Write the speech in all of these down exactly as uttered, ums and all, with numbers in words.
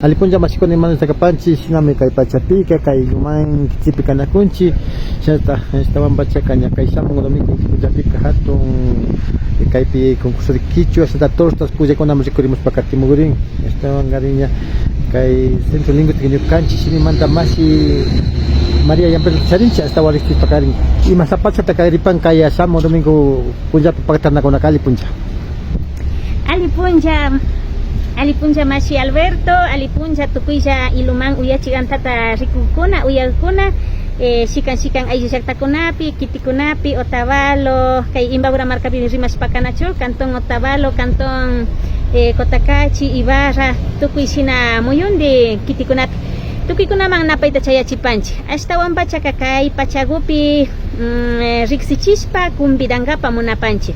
Alli punlla mashikuna, imanalla kapanchik, shinami kay pachapika, kay Ilumán kitipi kanakunchik. Shinallata, ashtawanpachaka ña kay shamun domingo punllapika hatun, eh, kaypi concurso de kichwa, shinallata tortas, pullakunaman rikurimushpa katimugrin. Ashtawankarin ña kay Centro Lingüístico ñukanchik shimimanta mashi María Yamperta charinchik, ashtawan riksishpa karin. Imasha pachata kagripan kay shamun domingo punllapi paktanakunaka. Alli punlla. Alli punlla, alli punlla mashi Alberto, alli punlla tukuylla Ilumán uyachik antata rikukkuna, uyakkuna, eh, shikan shikan ayllu llaktakunapi, kitikunapi, Otavalo, kay Imbabura markapi rimashpaka nachu, cantón Otavalo, cantón, eh, Cotacachi, Ibarra, tukuy shina muyundi kitikunapi. Tukuykunaman napayta chayachipanchik. Ashtawanpachaka kay pachagupi, mm, eh, riksichishpa convidankapa munapanchik.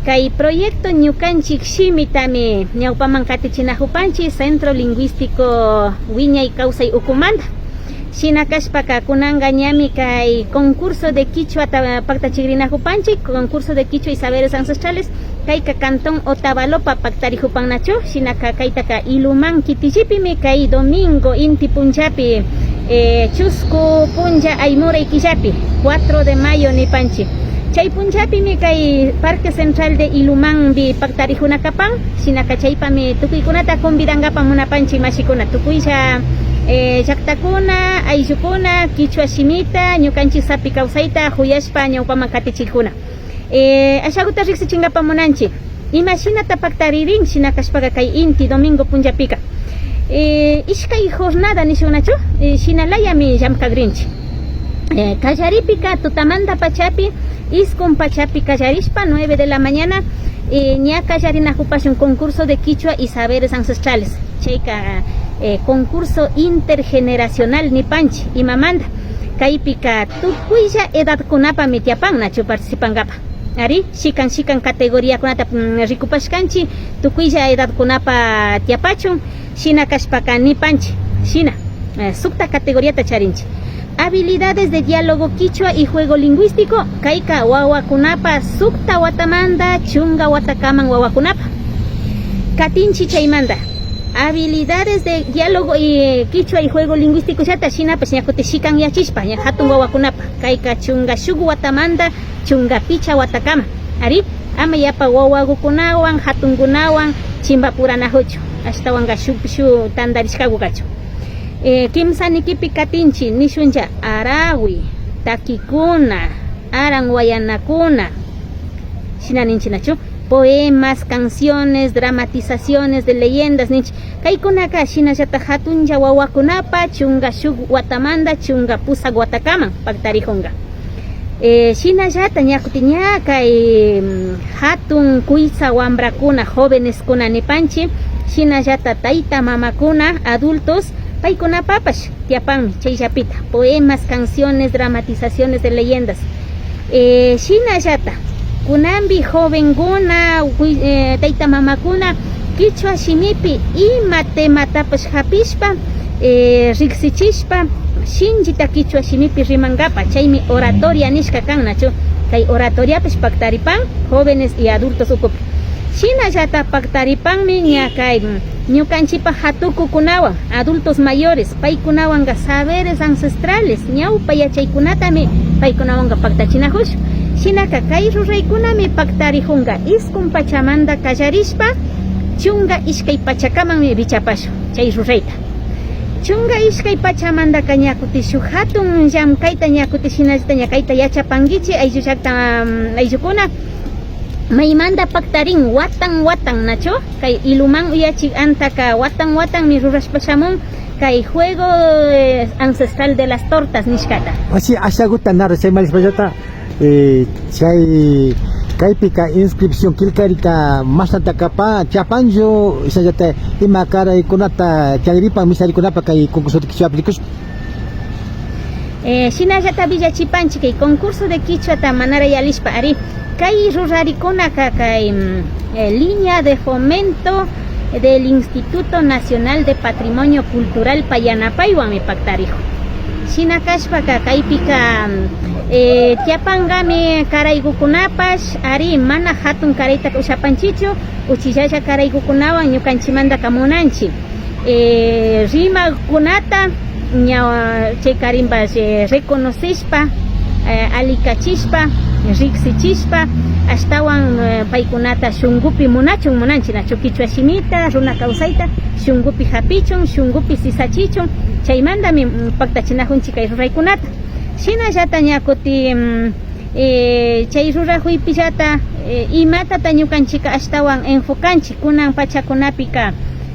Kay proyecto ñukanchik shimitami ñawpaman katichinakupanchik Centro Lingüístico Wiñay Kawsay ukumanta. Shina kashpaka kunanka ñami kay concurso de kichwata paktachigrinakupanchik, concurso de kichwa y saberes ancestrales. Kayka cantón Otavalopa paktarikupan nachu, shinaka kaytaka Ilumán kitillipimi kay domingo inti punllapi, eh, chusku punlla aymuray killapi, cuatro de mayo nipanchik. Chay punllapimi kay Parque Central de Ilumanpi paktarikuna kapan, shinaka chaypami tukuykunata convidankapa munapanchik mashikuna, tukuylla, eh, llaktakuna, ayllukuna, kichwa shimita, ñukanchik sapi kawsayta kuyashpa ñawpaman katichikkuna. Eh, ashaguta riksichinkapa munanchik. Imashinata paktaririn shina kashpaka kay inti domingo punllapika. Eh, ishkay jornada nishun nachu, eh, shinalayami llamkagrinchik. Eh, kallaripika tutamanta pachapi, iskun pachapi kallarishpa, nueve de la mañana, eh, ña kallarinakupashun concurso de kichwa y saberes ancestrales. Chayka, eh, concurso intergeneracional nipanchik, imamanta. Kaypika tukuylla edadkunapami tiyapan nachu participankapa. Ari, shikan shikan categoriakunata, mm, rikupashkanchik, tukuylla edadkunapa tiyapachun, shina kashpaka nipanchik, shina, eh, sukta categoriata charinchik. Habilidades de diálogo kichwa y juego lingüístico, kayka wawakunapa sukta watamanta chunka watakaman wawakunapa. Katinchik chaymanta. Habilidades de diálogo y kichwa y juego lingüísticollata shinapash ña kutin shikanyachishpa, ña hatun wawakunapa, kayka chunka shuk watamanta chunka pichka watakama. Ari, ama yapa wawagukunawan, hatunkunawan chimbapuranakuchu, ashtawanka shuk, shuk tantarishkagu kachun. Eh, kimsa nikipi katinchik, nishunlla, arawi, takikuna, aran wayanakuna, shina ninchik nachu? Poemas, canciones, dramatizaciones de leyendas ninchik. Kaykunaka shinallata hatunlla wawakunapa chunka shuk watamanta chunka pusak watakaman paktarikunka. Eh, shinallata ña kutin ña kay, mm, hatun kuytsa wambrakuna, joveneskuna nipanchik, shinallata tayta mamakuna, adultos, paykunapapash tiyapanmi chayllapita, poemas, canciones, dramatizaciones de leyendas. Eh, shinallata, kunanpi jovenkuna, wi-, eh, tayta mamakuna, kichwa shimipi ima tematapash hapishpa, eh, riksichishpa, shinllita kichwa shimipi rimankapa, chaymi oratoria nishka kan nachu. Kay oratoriapash paktaripan jóvenes y adultos ukupi. Shinallata paktaripanmi ña kay, mm, ñukanchipa hatukukunawan, adultos mayores, paykunawanka saberes ancestrales, ñawpa yachaykunatami paykunawanka paktachinakushun. Shinaka kay ruraykunami paktarikunka iskun pachamanta kallarishpa chunka ishkay pachakamanmi richapashun chay rurayta. Chunka ishkay pachamantaka ña kutin shuk hatun llamkayta ña kutin shinallata ña kayta yachapankichik ayllu llakta, mm, ayllukuna. Maymanta paktarin watan watan, nachu? Kay Ilumán uyachik antaka watan watanmi rurashpa shamun kay juego, eh, ancestral de las tortas nishkata. Mashi, ashaguta nara chay malishpallata, eh, chay kaypika inscripción killkarika mashnata kapa chapanchu, shinallata ima karaykunata chagripan misharikunapa kay concurso de kichwapi rikushpa. Eh, shinallata villachipanchik kay concurso de kichwata manara yalishpa, ari, kay rurarikunaka kay, mm, eh, línea de fomento del Instituto Nacional de Patrimonio Culturalpa yanapaywanmi paktarikun. Shina kashpaka kaypika, mm, eh, tiyapankami karaykukunapash, ari, mana hatun karaytaka ushapanchikchu, uchillalla karaykukunawan ñukanchikmantaka munanchik. Eh, rimakkunata ña chaykarinpash, eh, reconocishpa, eh, allikachishpa, riksichishpa, ashtawan, eh, paykunata shunkupi munachun munanchik, nachu kichwa shimita, runa kawsayta shunkupi hapichun, shunkupi sisachichun, chaymantami, mm, paktachinakunchik kay ruraykunata. Shinallata ña kutin, mm, eh, chay rurakuypillata, eh, imatata ñukanchikka ashtawan enfocanchik kunan pachakunapika,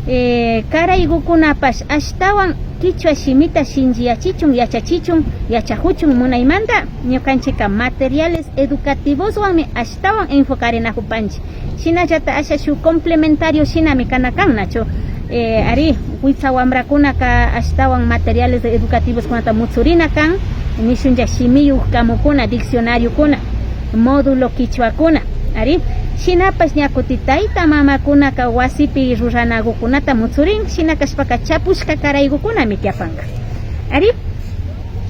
eh, karaykukunapash ashtawan kichwa shimita shinchiyachichun, yachachichun, yachakuchun munaymanta ñukanchikka materiales educativoswanmi ashtawan enfocarinakupanchik. Shinallata asha shuk complementario shinami kana kan, nachu. Eh, ari, witsa wambrakunaka ashtawan materiales educativoskunata mutsurina kan, nishunlla shimiyuk kamukuna, diccionariokuna, módulo kichwakuna, ari. Shinapash ña kutin tayta mamakunaka wasipi ruranakukunata mutsurin, shina kashpaka chapushka karaykukunami tiyapanka, ari.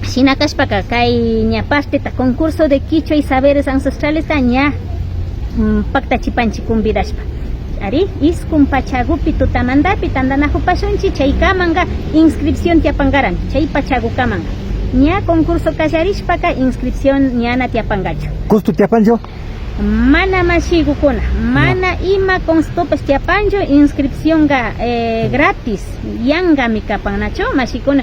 Shina kashpaka kay ña parteta concurso de kichwa y saberes ancestralesta ña, mm, paktachipanchik convidashpa. Ari, iskun pachakupi tutamantapi tantanakupashunchik, chaykamanka inscripción tiyapankarami, chay pachakukamanka. Ña concurso kallarishpaka inscripción ñana tiyapankachu. ¿Costo tiyapanchu? Mana mashikukuna, mana ima costopash tiyapanchu, inscripcionka, eh, gratis, yankami kapan, nachu, mashikuna.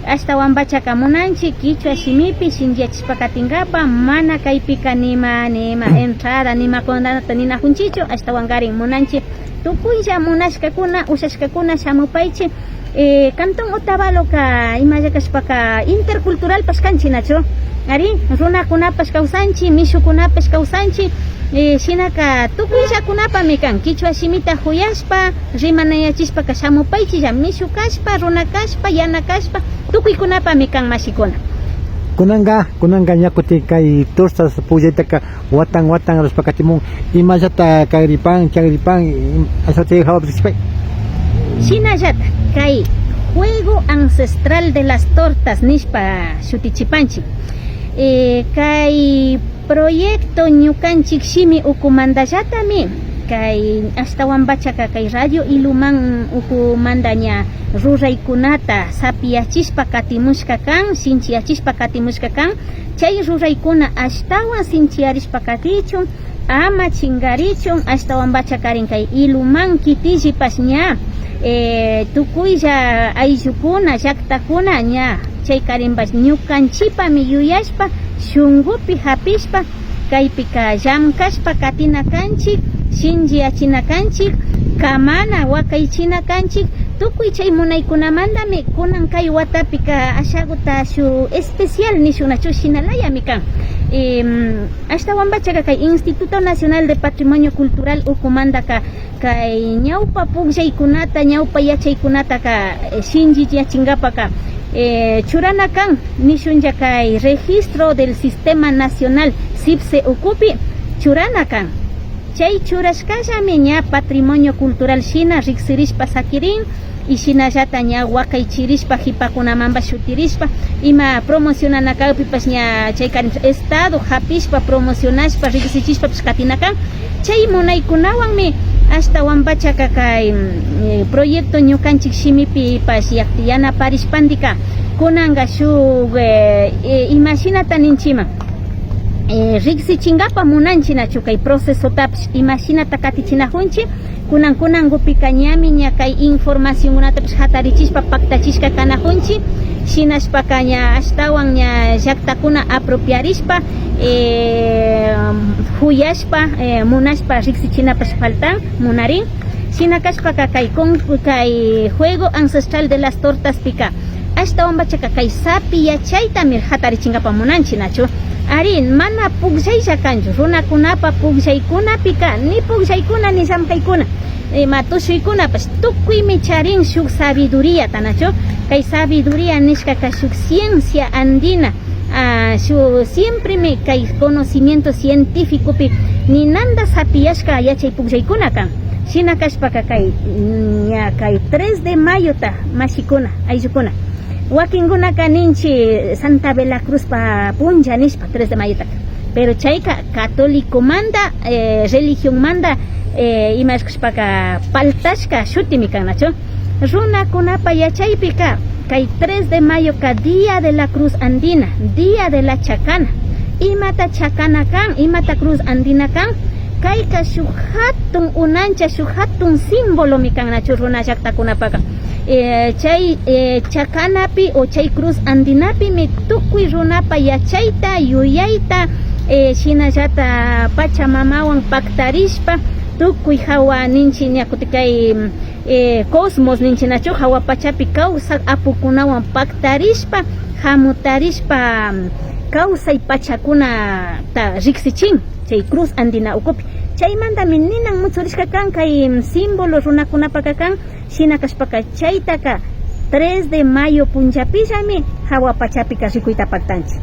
Ashtawanpachaka munanchik kichwa shimipi shinchiyachishpa katinkapak, mana kaypika nima, nima entrada, nima condenata ninakunchikchu, ashtawankarin munanchik tukuylla munashkakuna, ushashkakuna shamupaychik. Eh, Cantón Otavaloka imalla kashpaka interculturalpash kanchik, nachu? Ari, runakunapash kawsanchik, mishukunapash kawsanchik, eh, shinaka tukuyllakunapami kan, kichwa shimita kuyashpa, rimanayachishpaka shamupaychilla, mishu kashpa, runa kashpa, yana kashpa, tukuykunapami kan, mashikuna. Kunanka, kunanka ña kutin kay tortas pukllaytaka watan watan rurashpa katimun, imallata kagripan, chagripan, im-, ashata chay hawapi riksipay. Shinallata kay Juego Ancestral de las Tortas nishpa shutichipanchik. Eh, kay proyecto ñukanchik shimi ukumandallatami, kay ashtawanpachaka kay Radio Ilumán ukumanda ña ruraykunata sapiyachishpa katimushka kan, shinchiyachishpa katimushka kan. Chay ruraykuna ashtawan sinchiyarishpa katichun, ama chinkarichun, ashtawanpachakarin kay Ilumán kitillipash ña, eh, tukuylla ayllukuna, llaktakuna ña chaykarinpash ñukanchikpami yuyashpa, shunkupi hapishpa, kaypika llamkashpa katina kanchik, shinchiyachina kanchik, kamana wakaychina kanchik. Tukuy chay munaykunamandami kunan kay watapika ashaguta shuk especial nishun, nachu, shinalayami kan. Em, ashtawanpachaka kay Instituto Nacional de Patrimonio Cultural ukumandaka kay ñawpa pukllaykunata, ñawpa yachaykunataka, eh, shinchiyachinkapaka, eh, churana kan, nishunlla kay Registro del Sistema Nacional, SIPSE ukupi churana kan. Chay churashkallami ña patrimonio cultural shina riksirishpa sakirin, y shinallata ña wakaychirishpa, hipakunamanpash shutirishpa, ima promocionana kakpipash ña chaykarin Estado hapishpa, promocionashpa, riksichishpapash katina kan. Chay munaykunawanmi ashtawanpachaka kay, mm, eh, proyecto ñukanchik shimipipash yakti yanaparishpantika, kunanka shuk, eh, eh, imashinata ninchiman, eh, riksichinkapa munanchik, nachu, kay procesotapash imashinata katichinakunchik. Kunan, kunankupika ñami ña kay informacionkunatapash hatarichishpa paktachishka kanakunchik, shinashpaka ña ashtawan ña llaktakuna apropiarishpa, eh, kuyashpa, eh, munashpa riksichinapash faltan, munarin. Shina kashpaka kay con-, kay Juego Ancestral de las Tortaspika ashtawanpachaka kay sapi yachaytami hatarichinkapa munanchik, nachu? Ari, mana pukllaylla kanchu. Runakunapa pukllaykunapika ni pukllaykuna ni llamkaykuna, ima tushuykunapash tukuymi charin shuk sabiduríata, nachu? Kay sabiduría nishkaka shuk ciencia andina, ah, shuk siempremi kay conocimiento científicopi ninanta sapiyashka yachay pukllaykuna kan. Shina kashpaka kay, mm, ña kay tres de mayota, mashikuna, ayllukuna, wakinkunaka ninchik Santa Vela Cruzpa punlla nishpa tres de mayotaka. Pero chayka catolicomanta, eh, religionmanta, eh, ima rikushpaka paltashka shutimi kan, nachu? Runakunapa yachaypika, kay tres de mayoka Día de la Cruz Andina, Día de la Chacana. Imata chacana kan, imata cruz andina kan? Kayka shuk hatun unancha, shuk hatun símbolomi kan, nachu, runa llaktakunapaka. Eh, chay, eh, chakanapi o chay cruz andinapimi tukuy runapa yachayta, yuyayta, eh, shinallata Pachamamawan paktarishpa, tukuy hawa ninchi ña kutin kay, eh, cosmos ninchi nachu, hawa pachapi kawsak apukunawan paktarishpa, hamutarishpa, kawsay pachakunata riksichin chay cruz andina ukupi. Chaymantami ninan mutsurishka kan kay símbolo runakunapaka kan, shina kashpaka chaytaka tres de mayo punllapillami hawa pachapika rikuyta paktanchik.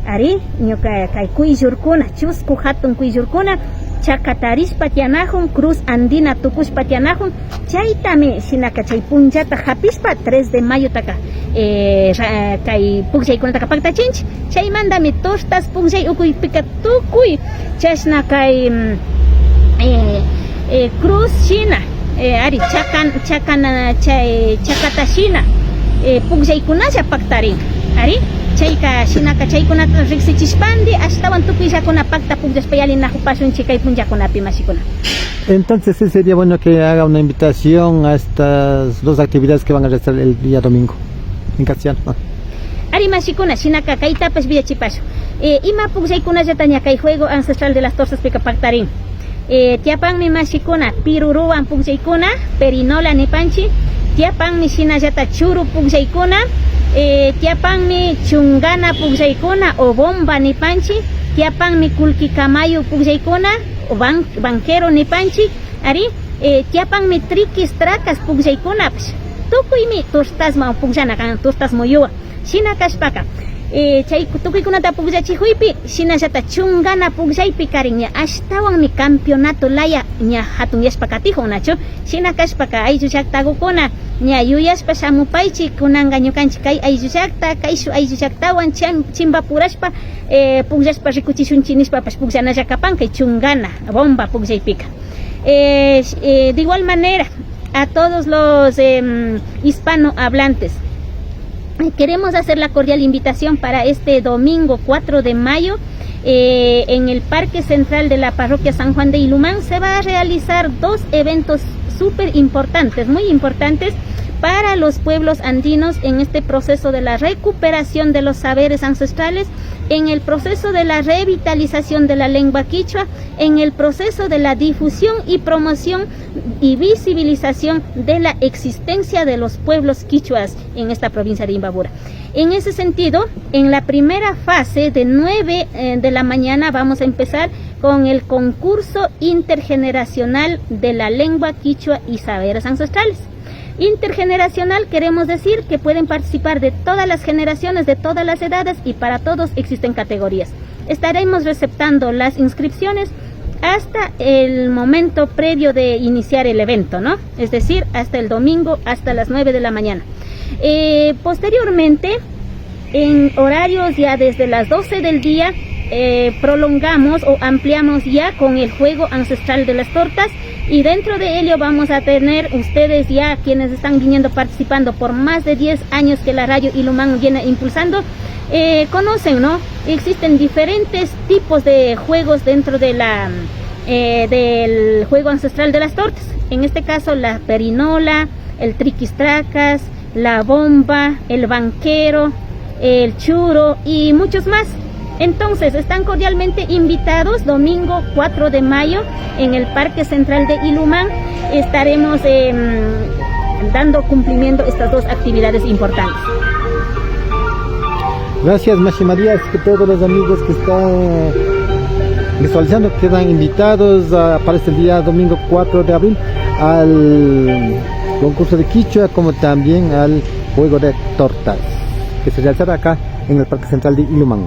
Ari, ñuka kay kuyllurkuna, chusku hatun kuyllurkuna chakatarishpa tiyanakun, cruz andina tukushpa tiyanakun, chaytami shinaka chay punllata hapishpa tres de mayotaka, eh, ra-, kay pukllaykunataka paktachinchik. Chaymantami tortas pukllay ukuypika tukuy chashna kay, mm, eh, eh, cruz shina, eh, ari, chakan-, chakana, chay, chakata shina, eh, pukllaykunalla paktarin. Ari, chayka shinaka chaykunata riksichishpandi ashtawan tukuyllakuna pakta pukllashpa yalinakupashunchik kay punllakunapi, mashikuna. Entonces, sí sería bueno que haga una invitación a estas dos actividades que van a realizar el día domingo en castellano. Ari, mashikuna, shinaka kaytapash willachipashun. Eh, ima pukllaykunallata ña kay juego ancestral de las tortaspika paktarin. Eh, tiyapanmi, mashikuna, piruruwan pukllaykuna, perinola nipanchik. Tiyapanmi shinallata churu pukllaykuna. Eh, tiyapanmi chungana pukllaykuna o bomba nipanchik. Tiyapanmi kullki kamayu pukllaykuna o ban-, banquero nipanchik. Ari, eh, tiyapanmi triquis tracas pukllaykunapash. Tukuymi tortasman pukllana kan, tortas muyuwan. Shina kashpaka, eh, chay tukuykunata pukllachikuypi, shinallata chungana pukllaypikarin ña ashtawanmi campeonato laya ña hatunyashpa katikun, nachu? Shina kashpaka, ayllu llaktakukuna ña yuyashpa shamupaychik, kunanka ñukanchik kay ayllu llakta, kayshuk ayllu llaktawan cham-, chimpapurashpa, eh, pukllashpa rikuchishunchik nishpapash pukllanalla kapan kay chungana bomba pukllaypika. Eh, sh-, eh, de igual manera, a todos los, em, hispanohablantes, eh, queremos hacer la cordial invitación para este domingo cuatro de mayo, eh, en el Parque Central de la Parroquia San Juan de Ilumán. Se va a realizar dos eventos súper importantes, muy importantes para los pueblos andinos en este proceso de la recuperación de los saberes ancestrales, en el proceso de la revitalización de la lengua quichua, en el proceso de la difusión y promoción y visibilización de la existencia de los pueblos quichuas en esta provincia de Imbabura. En ese sentido, en la primera fase de nueve, eh, de la mañana vamos a empezar con el concurso intergeneracional de la lengua quichua y saberes ancestrales. Intergeneracional queremos decir que pueden participar de todas las generaciones, de todas las edades y para todos existen categorías. Estaremos receptando las inscripciones hasta el momento previo de iniciar el evento, ¿no? Es decir, hasta el domingo, hasta las nueve de la mañana. Eh, posteriormente, en horarios ya desde las doce del día, eh, prolongamos o ampliamos ya con el juego ancestral de las tortas. Y dentro de ello vamos a tener ustedes ya quienes están viniendo participando por más de diez años que la radio Ilumán viene impulsando, eh, conocen, ¿no? Existen diferentes tipos de juegos dentro de la, eh, del juego ancestral de las tortas. En este caso, la perinola, el triquistracas, la bomba, el banquero, el churo y muchos más. Entonces, están cordialmente invitados. Domingo cuatro de mayo en el Parque Central de Ilumán estaremos, em, dando cumplimiento a estas dos actividades importantes. Gracias, Mashi María. Así que todos los amigos que están visualizando quedan invitados a, para este día domingo cuatro de abril al concurso de quichua, como también al juego de tortas que se realizará acá en el Parque Central de Ilumán.